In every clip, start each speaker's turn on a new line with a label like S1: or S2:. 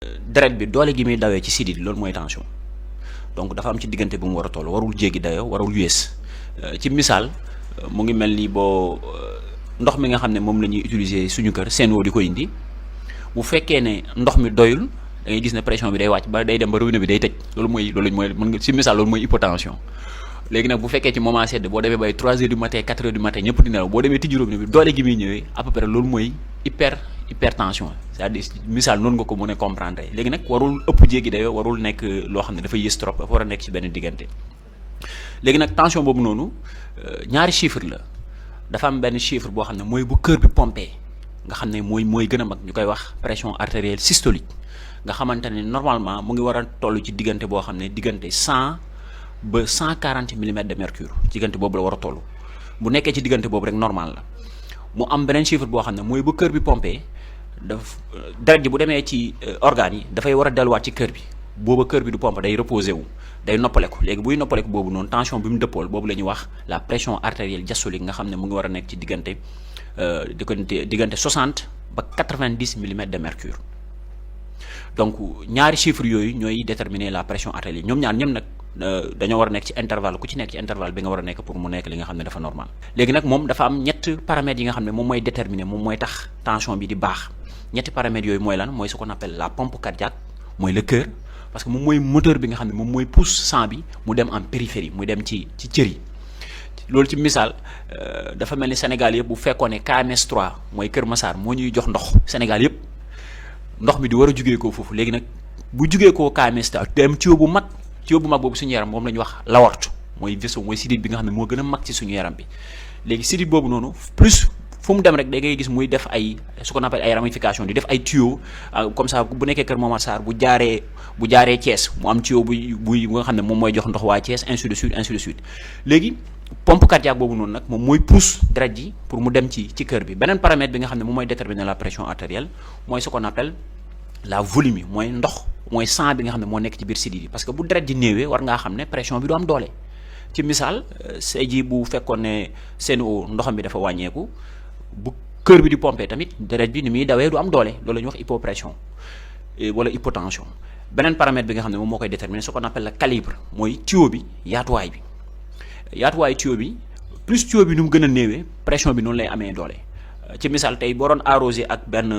S1: deret bi doole gi muy dawee ci sidit loolu mooy tension donc dafa am ci diggante bu mu war a toll warul jéggi dayoo warul yées ci misaal mu ngi mel ni boo ndox mi nga xam ne moom la ñuy utiliser suñu kër Sen'Eau di ko indi bu fekkee ne ndox mi doyul da ngay gis ne pression bi day wàcc ba day dem ba robinet bi day tëj loolu mooy mën nga ci misaal loolu mooy hypotension. léegi nag bu fekkee ci moment sedd boo demee bay 3 heures du matin 4 heures du matin ñëpp di nelaw boo demee tijji robinet bi doole gi muy ñëwee à peu près loolu mooy hypertension c'est-à-dire misaal noonu nga ko mën a comprendre léegi nag warul ëpp jéggi dayoo warul nekk loo xam ne dafa yées trop dafa war a nekk ci benn diggante. léegi nag tension boobu noonu ñaari chiffre la dafa am benn chiffre boo xam ne mooy bu cœur bi pompé nga xam ne mooy gën a mag ñu koy wax pression artérielle systolique nga xamante ne normalement mu ngi war a toll ci diggante boo xam ne diggante 100 ba 140 millimètres de mercure diggante boobu la war a toll bu nekkee ci diggante boobu rek normal la mu am beneen chiffre boo xam ne mooy bu cœur bi pompé deret ji bu demee ci organes yi dafay war a delluwaat ci cœur bi booba cœur bi du pompe day reposé wu day noppaleku léegi buy noppaleku boobu noonu tension bi mu dëppool boobu la ñuy wax la pression artérielle diastolique nga xam ne mu ngi war a nekk ci diggante 60 ba 90 millimètres de mercure. donc ñaari chiffres yooyu ñooy déterminer la pression artérielle ñoom ñaar ñëm nag dañoo war a nekk ci intervalle ku ci nekk ci intervalle bi nga war a nekk pour mu nekk li nga xam ne dafa normal. léegi nag moom dafa am ñett paramètres yi nga xam ne moom mooy déterminer moom mooy tax tension bi di baax ñetti paramètres yooyu mooy lan mooy ce qu'on appelle la pompe cardiaque mooy le cœur parce que moom mooy moteur bi nga xam ne moom mooy pousse sang bi mu dem en périphérie muy dem ci cër yi. loolu ci misaal dafa mel ni Sénégal yëpp bu fekkoon ne KMS 3 mooy Kër Massar moo ñuy jox ndox Sénégal yëpp ndox mi di war a jugee koo foofu léegi nag bu jugee koo KMS 3 dem tuyau bu mag boobu suñu yaram moom la ñuy wax l'aorte mooy vaisseau mooy sidit bi nga xam ne moo gën a mag ci suñu yaram bi léegi sidit boobu noonu plus fu mu dem rek da ngay gis muy def ay ce qu'on appelle ay ramification di def ay tuyaux comme ça bu nekkee Kër Momar Sarr bu jaaree Thiès mu am tuyau buy nga xam ne moom mooy jox ndox waa Thiès ainsi de suite léegi pompe cardiaque boobu noonu nag moom mooy pousse deret ji pour mu dem ci cœur bi beneen paramètre bi nga xam ne moom mooy déterminer la pression artérielle mooy ce qu'on appelle la volume mooy ndox mooy sang bi nga xam ne moo nekk ci biir sidit yi parce que bu deret ji néewee war ngaa xam ne pression bi du am doole ci misaal say ji bu fekkoon ne Sen'Eau ndoxam bi dafa wàññeeku bu cœur bi di pomper tamit deret bi ni muy dawee du am doole loolu la ñuy wax hypopression wala hypotension beneen paramètre bi nga xam ne moom moo koy déterminer ce qu'on appelle le calibre mooy tuyau bi yaatuwaay tuyau bi plus tuyau bi nu mu gën a néewee pression bi noonu lay amee doole ci misaal tey boo doon arrosé ak benn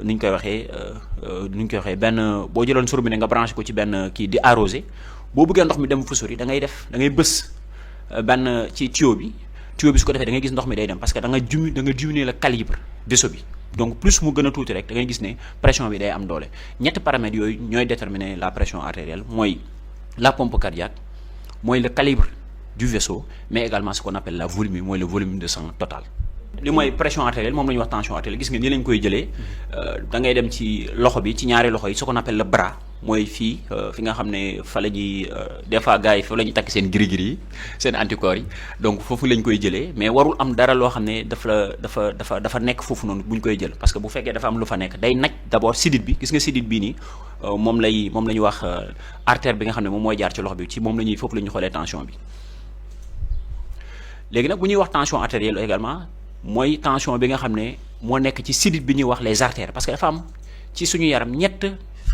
S1: ni ñu koy waxee benn boo jëloon sa robinet nga branché ko ci benn kii di arrosé boo bëggee ndox mi dem fu sori da ngay bës benn ci tuyau bi su ko defee da ngay gis ndox mi day dem parce que da nga diminuer le calibre vaisseau bi donc plus mu gën a tuuti rek da ngay gis ne pression bi day am doole ñetti paramètres yooyu ñooy déterminer la pression artérielle mooy la pompe cardiaque mooy le calibre du vaisseau mais également ce qu'on appelle la volume mooy le volume de sang total. li mooy pression artérielle moom la ñuy wax tension artérielle gis nga ni lañ koy jëlee da ngay dem ci loxo bi ci ñaari loxo yi ce qu'on appelle le bras mooy fii fi nga xam ne fa la ñuy des fois gars yi fa la ñuy takk seen giri-giri yi seen anticorps yi donc foofu lañ koy jëlee mais warul am dara loo xam ne dafa nekk foofu noonu bu ñu koy jël parce que bu fekkee dafa am lu fa nekk day naj d'abord sidit bi gis nga sidit bii nii moom la ñuy wax artère bi nga xam ne moom mooy jaar ci loxo bi ci moom la ñuy foofu la ñuy xoolee tension bi léegi nag bu ñuy wax tension artérielle également mooy tension bi nga xam ne moo nekk ci sidit bi ñuy wax les artères parce que dafa am ci suñu yaram ñett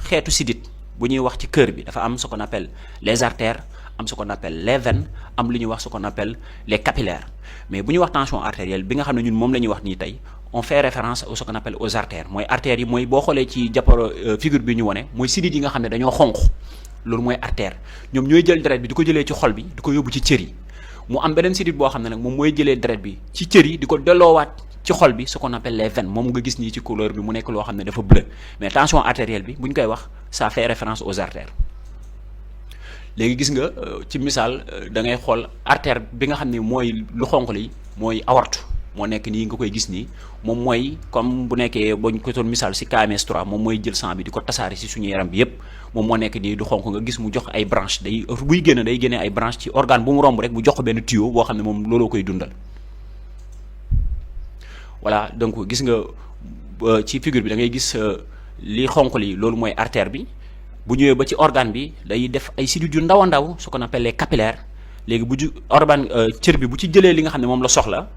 S1: xeetu sidit bu ñuy wax ci cœur bi dafa am ce qu'on appelle les artères am ce qu'on appelle les veines am lu ñuy wax ce qu'on appelle les capillaires mais bu ñuy wax tension artérielle bi nga xam ne ñun moom la ñuy wax nii tey on fait référence à ce qu'on appelle aux artères mooy artères yi mooy boo xoolee ci jàpparo figure bi ñu wone mooy sidit yi nga xam ne dañoo xonq loolu mooy artère ñoom ñooy jël deret bi di ko jëlee ci xol bi di ko yóbbu ci cër yi mu am beneen sidit boo xam ne nag moom mooy jëlee deret bi ci cër yi di ko delloowaat ci xol bi ce qu'on appelle les veines moom nga gis nii ci couleur bi mu nekk loo xam ne dafa bleu mais tension artérielle bi bu ñu koy wax ça fait référence aux artères léegi gis nga ci misaal da ngay xool artère bi nga xam ne mooy lu xonq li mooy aorte moo nekk nii nga koy gis nii moom mooy comme bu nekkee bañ ko doon misaal si KMS 3 moom mooy jël sang bi di ko tasaare si suñu yaram bi yépp moom moo nekk nii du xonq nga gis mu jox ay branche buy génn day génnee ay branche ci organe bu mu romb rek mu jox ko benn tuyau boo xam ne moom looloo koy dundal voilà donc gis nga ci figure bi da ngay gis li xonq li loolu mooy artère bi bu ñëwee ba ci organe bi day def ay sidit yu ndaw a ndaw ce qu'on appelle les capillaires léegi organe cër bi bu ci jëlee li nga xam ne moom la soxla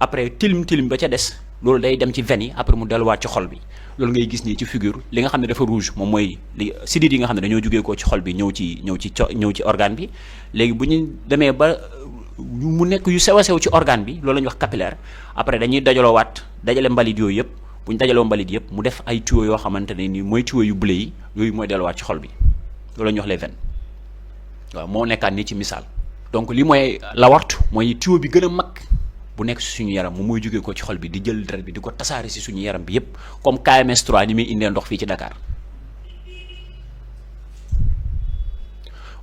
S1: après tilim ba ca des loolu day dem ci veine yi après mu delluwaat ci xol bi loolu ngay gis nii ci figure li nga xam ne dafa rouge moom mooy li sidit yi nga xam ne dañoo jógee ko ci xol bi ñëw ci organe bi léegi bu ñu demee ba mu nekk yu sew a sew ci organe bi loolu la ñuy wax capillaire après dañuy dajale mbalit yooyu yëpp bu ñu dajaloo mbalit yëpp mu def ay tuyaux yoo xamante ne ni mooy tuyaux yu bleu yi yooyu mooy delluwaat ci xol bi loolu la ñuy wax les veines waaw moo nekkaat nii ci misaal donc li mooy l'aorte mooy tuyau bi gën a mag bu nekk si suñu yaram moom mooy jógee ko ci xol bi di jël deret bi di ko tasaare si suñu yaram bi yépp comme KMS 3 ni muy indee ndox fii ci Dakar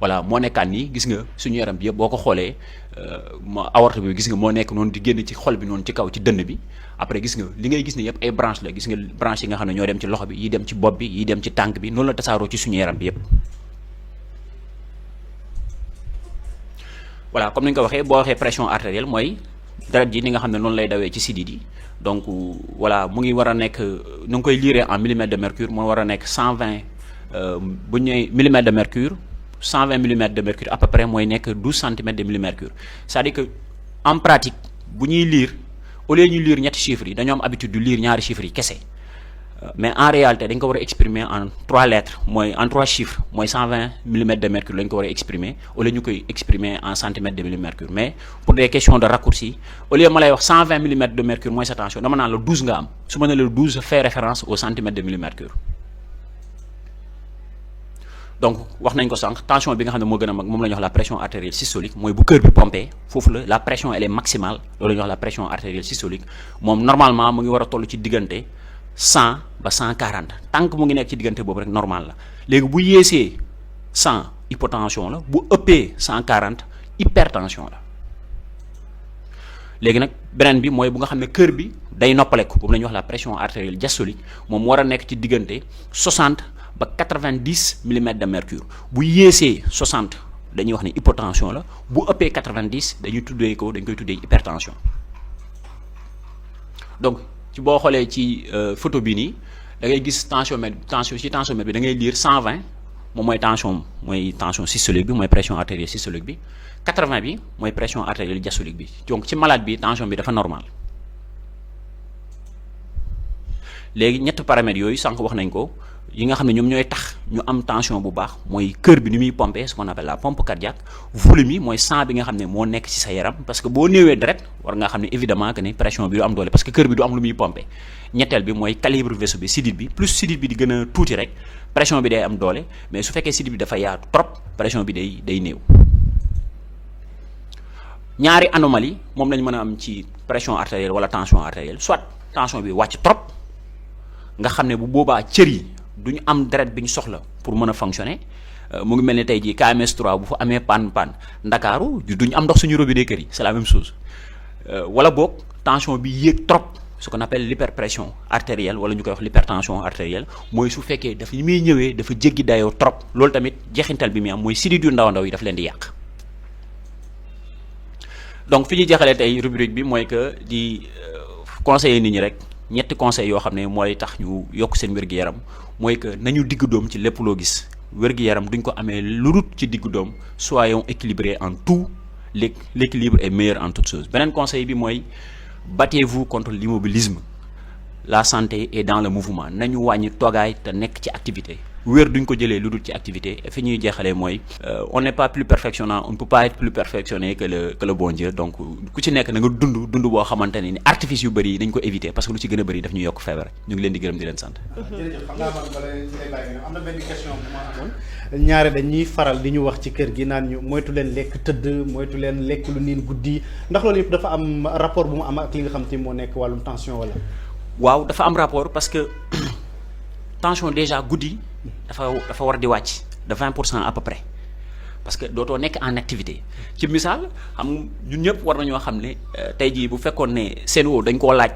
S1: voilà moo nekkaat nii gis nga suñu yaram bi yëpp boo ko xoolee aorte bi gis nga moo nekk noonu di génn ci xol bi noonu ci kaw ci dënn bi après gis nga li ngay gis ne yëpp ay branche la gis nga branche yi nga xam ne ñoo dem ci loxo bi yi dem ci bopp bi yi dem ci tànk bi noonu la tasaaroo ci suñu yaram bi yëpp voilà comme ni nga ko waxee boo waxee pression artérielle mooy deret ji ni nga xam ne noonu lay dawee ci sidit yi donc voilà mu ngi war a nekk nu ngi koy liiree en millimètres de mercure mu war a nekk 120 bu ñu nee millimètres de mercure 120 millimètres de mercure à peu près mooy nekk 12 centimètres de millimercure c'est-à-dire que en pratique bu ñuy lire au lieu ñuy lire ñetti chiffres yi dañoo am habitude du lire ñaari chiffres yi kese mais en réalité dañ ko war a exprimer en 3 lettres mooy en 3 chiffres mooy 120 millimètres de mercure lañ ko war a exprimer au lieu ñu koy exprimer en centimètres de millimercure mais pour des questions de raccourci au lieu ma lay wax 120 millimètres de mercure mooy sa tension dama naan la 12 nga am su ma ne la 12 fait référence au centimètre de millimercure donc wax nañ ko sànq tension bi nga xam ne moo gën a mag moom la ñuy wax la pression artérielle systolique mooy bu cœur bi pompé foofu la pression elle est maximale loolu la ñuy wax la pression artérielle systolique moom normalement mu ngi war a toll ci diggante 100 ba 140 tant que mu ngi nekk ci diggante boobu rek normal la léegi bu yéesee 100 hypotension la bu ëppee 140 hypertension la léegi nag beneen bi mooy bu nga xam ne cœur bi day noppaleku boobu la ñuy wax la pression artérielle diastolique moom war a nekk ci diggante 60 ba 90 millimètres de mercure bu yéesee 60 dañuy wax ne hypotension la bu ëppee 90 dañ koy tuddee hypertension donc ci boo xoolee ci photo bi nii da ngay gis tensiomètre bi da ngay lire 120 moom mooy tension systolique bi mooy pression artérielle systolique bi 80 bi mooy pression artérielle diastolique bi donc ci malade bi tension bi dafa normal léegi ñett paramètres yooyu sànq wax nañ ko yi nga xam ne ñoom ñooy tax ñu am tension bu baax mooy cœur bi ni muy pomper ce qu'on appelle la pompe cardiaque volume yi mooy sang bi nga xam ne moo nekk ci sa yaram parce que boo néewee deret war nga xam ne évidemment que ne pression bi du am doole parce que cœur bi du am lu muy pomper ñetteel bi mooy calibre vaisseau bi sidit bi plus sidit bi di gën a tuuti rek pression bi day am doole mais su fekkee sidit bi dafa yaatu trop pression bi day néew ñaari anomalie moom lañ mën a am ci pression artérielle wala tension artérielle soit tension bi wàcc trop nga xam ne bu boobaa cër yi duñu am deret bi ñu soxla pour mën a fonctionner mu ngi mel ne tey jii KMS 3 bu fa amee panne ndakaaru duñu am ndox suñu robinet kër yi c'est la même chose wala boog tension bi yéeg trop ce qu'on appelle l'hyperpression artérielle wala ñu koy wax l'hypertension artérielle mooy su fekkee dafa yi muy ñëwee dafa jéggi dayoo trop loolu tamit jeexintal bi muy am mooy sidit yu ndaw yi daf leen di yàq donc fi ñuy jeexalee tey rubrique bi mooy que di conseiller nit ñi rek ñetti conseils yoo xam ne mooy tax ñu yokk seen wér-gu-yaram mooy que nañu digg doom ci lépp loo gis wér-gu-yaram duñ ko amee lu dul ci digg doom soyons équilibrés en tout l'équilibre est meilleur en toute chose beneen conseil bi mooy battez-vous contre l'immobilisme la santé est dans le mouvement nañu wàññi toogaay te nekk ci activité wér duñ ko jëlee lu dul ci activité fi ñuy jeexalee mooy on n'est pas plus perfectionnant on ne peut pas être plus perfectionné que le bon Dieu donc ku ci nekk na nga dund boo xamante ne ni artifice yu bëri yi dañ ko éviter parce que lu ci gën a bëri daf ñu yokk feebar ñu ngi leen di gërëm di leen sant.
S2: jërëjëf xam naa man bala lay bàyyi am na benn question bu ma amoon ñaare dañuy faral di ñu wax ci kër gi naan ñu moytu leen lekk tëdd moytu leen lekk lu niin guddi ndax loolu yëpp dafa am rapport bu mu am ak li nga xam te moo nekk wàllum tension wala.
S1: waaw dafa am rapport parce que tension déjà guddi dafa war di wàcc de 20% à peu près parce que dootoo nekk en activité ci misaal xam ñun ñëpp war nañoo xam ne tey jii bu fekkoon ne Sen'Eau dañ koo laaj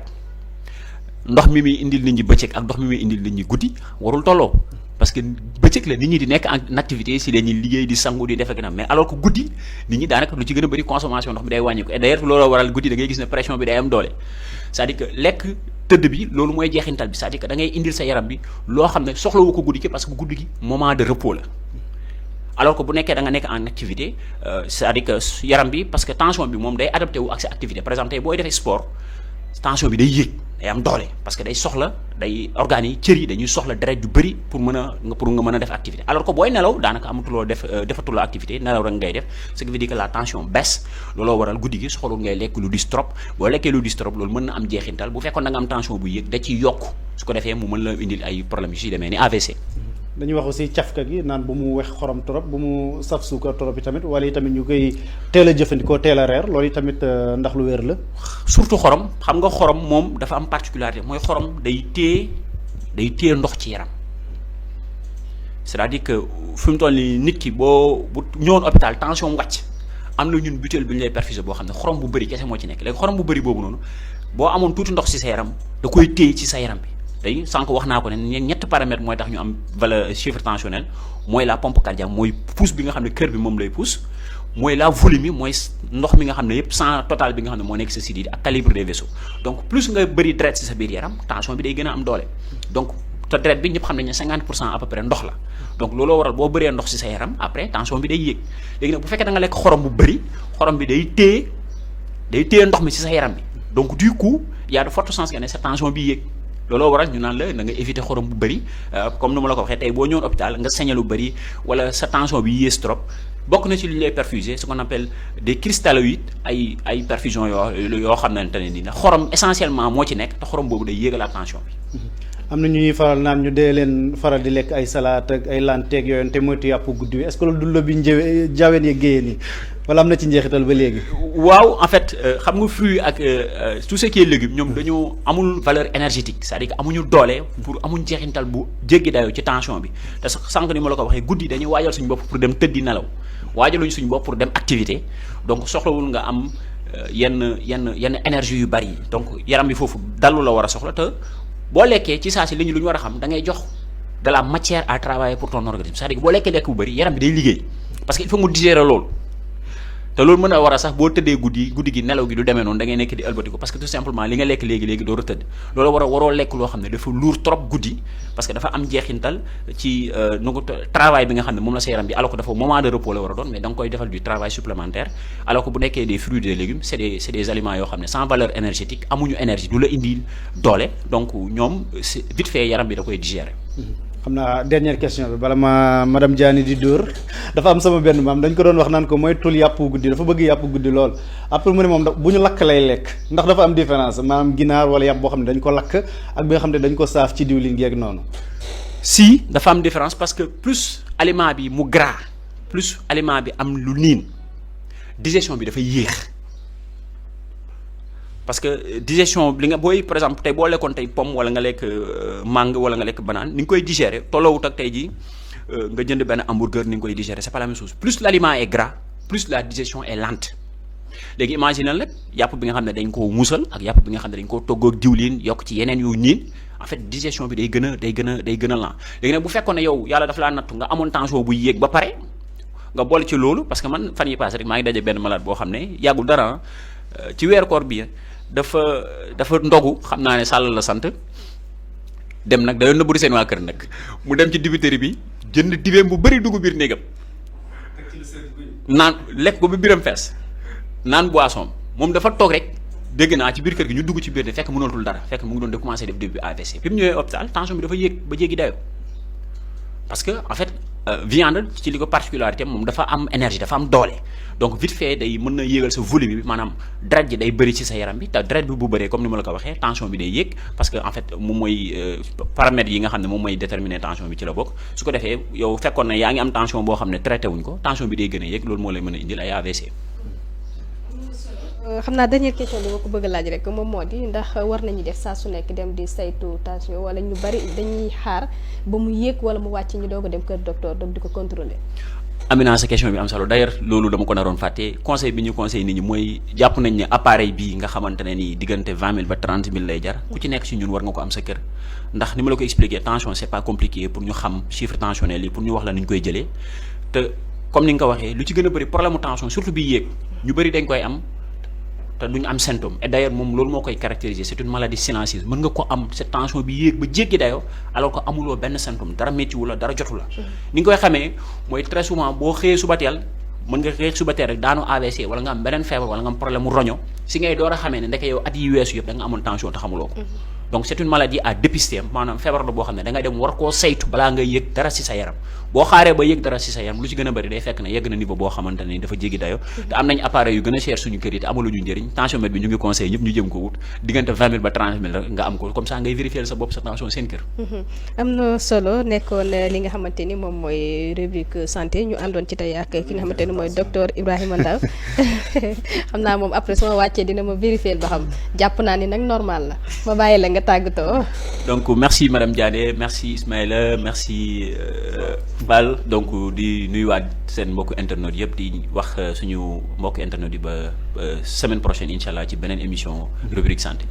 S1: ndox mi muy indil nit ñi bëccëg ak ndox mi muy indil nit ñi guddi warul tolloo parce que bëccëg la nit ñi di nekk en activité si la ñuy liggéey di sangu di defe gën a mais alors que guddi nit ñi daanaka lu ci gën a bëri consommation ndox mi day wàññi ko et d'ailleurs looloo waral guddi da ngay gis ne pression bi day am doole c'est-à-dire que lekk tëdd bi loolu mooy jeexintal bi c'est-à-dire que da ngay indil sa yaram bi loo xam ne soxlawu ko guddi gi parce que guddi gi moment de repos la alors que bu nekkee da nga nekk en activité c'est-à-dire que yaram bi parce que tension bi moom day adapté wu ak sa activité par exemple tey booy defee sport tension bi day yéeg day am doole parce que day soxla day organes yi cër yi dañuy soxla deret yu bëri pour nga mën a def activité alors que booy nelaw daanaka amatuloo defatuloo activité nelaw rek ngay def ce qui veut dire que la tension baisse looloo waral guddi gi soxalul ngay lekk lu dis trop boo lekkee lu dis trop loolu mën na am jeexintal bu fekkoon da nga am tension bu yéeg da ciy yokk su ko defee mu mën la indil ay problèmes yu si demee ni AVC.
S2: dañuy wax aussi cafka gi naan bu mu wex xorom trop bu mu saf suukar trop yi tamit wala yi tamit ñu koy teel a jëfandikoo teel a reer loolu yi tamit ndax lu wér la.
S1: surtout xorom xam nga xorom moom dafa am particularité mooy xorom day téye ndox ci yaram c'est-à-dire que fi mu toll nii nit ki bu ñëwoon hôpital tension wàcc am na ñun butéel bi ñu lay perfuser boo xam ne xorom bu bëri kese moo ci nekk léegi xorom bu bëri boobu noonu boo amoon tuuti ndox ci sa yaram da koy téye ci sa yaram bi. tey sànq wax naa ko ne ñetti paramètres mooy tax ñu am valeur chiffre tensionnel mooy la pompe cardiaque mooy pousse bi nga xam ne cœur bi moom lay pousse mooy la volume yi mooy ndox mi nga xam ne yëpp sang total bi nga xam ne moo nekk sa sidit ak calibre des vaisseaux donc plus nga bëri deret ci sa biir yaram tension bi day gën a am doole donc te deret bi ñëpp xam nañ ne 50% à peu près ndox la donc looloo waral boo bëree ndox ci sa yaram après tension bi day yéeg léegi nag bu fekkee da nga lekk xorom bu bëri xorom bi day téye ndox mi ci sa yaram bi donc du coup y a de fortes chances que ne sa tension bi yéeg looloo waral ñu naan la na nga éviter xorom bu bëri comme ni ma la ko waxee tey boo ñëwoon hôpital nga saigné lu bëri wala sa tension bi yées trop bokk na ci li ñu lay perfuser ce qu'on appelle des cristalloïdes ay perfusion yoo xamante ne ni xorom essentiellement moo ci nekk te xorom boobu day yéegal la tension bi.
S2: am na ñuy faral naan ñu dee leen faral di lekk ay salade ak ay lanteeg yooyu te moytu yàpp guddi wi est-ce que loolu du la bi jaaween yeeg géyeen yi wala am na ci njeexital ba léegi.
S1: waaw en fait xam nga fruits ak tout ce qui est légumes ñoom dañoo amul valeur énergétique c'est-à-dire que amuñu doole pour amuñ njeexintal bu jéggi dayoo ci tension bi te sànq ni ma la ko waxee guddi dañuy waajal suñu bopp pour dem tëddi nelaw waajaluñu suñu bopp pour dem activité donc soxlawul nga am yenn énergie yu bari donc yaram bi foofu dallu la war a soxla te boo lekkee ci saa si li ñu war a xam da ngay jox de la matière à travailler pour ton organisme c'est-à-dire que boo lekkee lekk bu bari yaram bi day liggéey parce que il faut mu digérer loolu. te loolu mën a war a sax boo tëddee guddi gi nelaw gi du demee noonu da ngay nekk di ëlbatiku parce que tout simplement li nga lekk léegi door a tëdd loolu waroo lekk loo xam ne dafa lourd trop guddi parce que dafa am jeexintal ci travail bi nga xam ne moom la sa yaram bi alors que dafa moment de repos la war a doon mais da nga koy defal du travail supplémentaire alors que bu nekkee des fruits des légumes c'est des aliments yoo xam ne sans valeur énergétique amuñu énergie du la indi doole donc ñoom vite fait yaram bi da koy digérer.
S2: xam naa dernière question bi bala ma madame Diané di dóor dafa am sama benn maam dañ ko doon wax naan ko mooy tul yàpp guddi dafa bëgg yàpp guddi lool après mu ne moom bu ñu lakk lay lekk ndax dafa am différence maanaam ginaar wala yàpp boo xam ne dañ ko lakk ak bi nga xam ne dañ ko saaf ci diwlin gi ak noonu.
S1: si dafa am différence parce que plus aliment bi mu gras plus aliment bi am lu niin digestion bi dafay yéex. parce que digestion li nga booy par exemple tey boo lekkoon tey pomme wala nga lekk mangue wala nga lekk banane ni nga koy digérer tolloowut ak tey jii nga jënd benn hamburger ni nga koy digérer c'est pas la même chose plus l'aliment est gras plus la digestion est lente léegi imagine rek yàpp bi nga xam ne dañ koo muusal ak yàpp bi nga xam ne dañ koo togg ak diwlin yokk ci yeneen yu niin en fait digestion bi day gën a lent léegi nag bu fekkoon ne yow yàlla dafa laa nattu nga amoon tension bu yéeg ba pare nga boole ci loolu parce que man fan yi passé rek maa ngi daje benn malade boo xam ne yàggul dara ci weeru koor bi dafa ndogu xam naa ne Sall la sant dem nag dayoon na bëri seen waa kër nag mu dem ci dibiteri bi jënd dibeem bu bëri dugg biir néegam naan lekk ko ba biram fees naan boisson moom dafa toog rek dégg naa ci biir kër gi ñu dugg ci biir de fekk mënatul dara fekk mu ngi doon de commencer def début AVC bi mu ñëwee hôpital tension bi dafa yéeg ba jéggi dayo parce que en fait viande ci li ko particularité moom dafa am énergie dafa am doole donc vite fait day mën na yéegal sa volume bi maanaam deret ji day bëri ci sa yaram bi te deret bi bu bëree comme ni ma la ko waxee tension bi day yéeg parce que en fait moom mooy paramètres yi nga xam ne moom mooy déterminer tension bi ci la bokk su ko defee yow fekkoon na yaa ngi am tension boo xam ne traité wuñ ko tension bi day gën a yéeg loolu moo lay mën a indil ay AVC.
S3: xam naa dernière question bi ma ko bëgg a laaj rek moom moo di ndax war nañu def saa su nekk dem di saytu tension wala ñu bari dañuy xaar ba mu yéeg wala mu wàcc ñu doog a dem kër docteur donc di ko contrôler. Amina
S1: sa question bi am solo d'ailleurs loolu dama ko naroon fàtte conseil bi ñu conseil nit ñi mooy jàpp nañ ne appareil bii nga xamante ne ni diggante 20 000 ba 30 000 lay jar ku ci nekk si ñun war nga ko am sa kër ndax ni ma la ko expliquer tension c'est pas compliqué pour ñu xam chiffre tensionnel yi pour ñu wax la ni ñu koy jëlee te comme ni nga ko waxee lu ci gën a bëri problème mu tension surtout bi yéeg ñu bëri dañ koy am te duñu am symptôme et d'ailleurs moom loolu moo koy caractériser c'est une maladie silencieuse mën nga ko am cette tension bi yéeg ba jéggi dayoo alors que amuloo benn symptôme dara métti wu la dara jotu la ni nga koy xamee mooy très souvent boo xëyee suba teel mën nga xëy suba teel rek daanu AVC wala nga am beneen feebar wala nga am problème mu roño si ngay door a xamee ne ndeke yow at yi weesu yëpp da nga amoon tension te xamuloo ko. donc c'est une maladie à dépister maanaam feebar la boo xam ne da ngay dem war koo saytu balaa ngay yëg dara si sa yaram boo xaaree ba yëg dara si sa yaram lu ci gën a bëri day fekk ne yegg na niveau boo xamante ne dafa jéggi dayo te am nañ appareil yu gën a cher suñu kër yi te amaluñu njëriñ tensiomètre bi ñu ngi conseillé ñëpp ñu jëm ko wut diggante 20 000 ba 30 000 nga am ko comme ça ngay vérifier sa bopp sa tension seen kër.
S3: am na solo nekkoon li nga xamante ni moom mooy rubrique santé ñu àndoon ci tey ak ki nga xamante ni mooy docteur Ibrahima Ndao xam naa moom après suma wàccee dina ma vérifier ba xam jàpp naa ni nag normal la ma bàyyi la nga tàggatoo.
S1: donc merci madame Diané merci Ismaïla merci Val donc di nuyuwaat seen mbokku internet yëpp di wax suñu mbokku internet yi ba semaine prochaine incha allah ci beneen émission rubrique santé.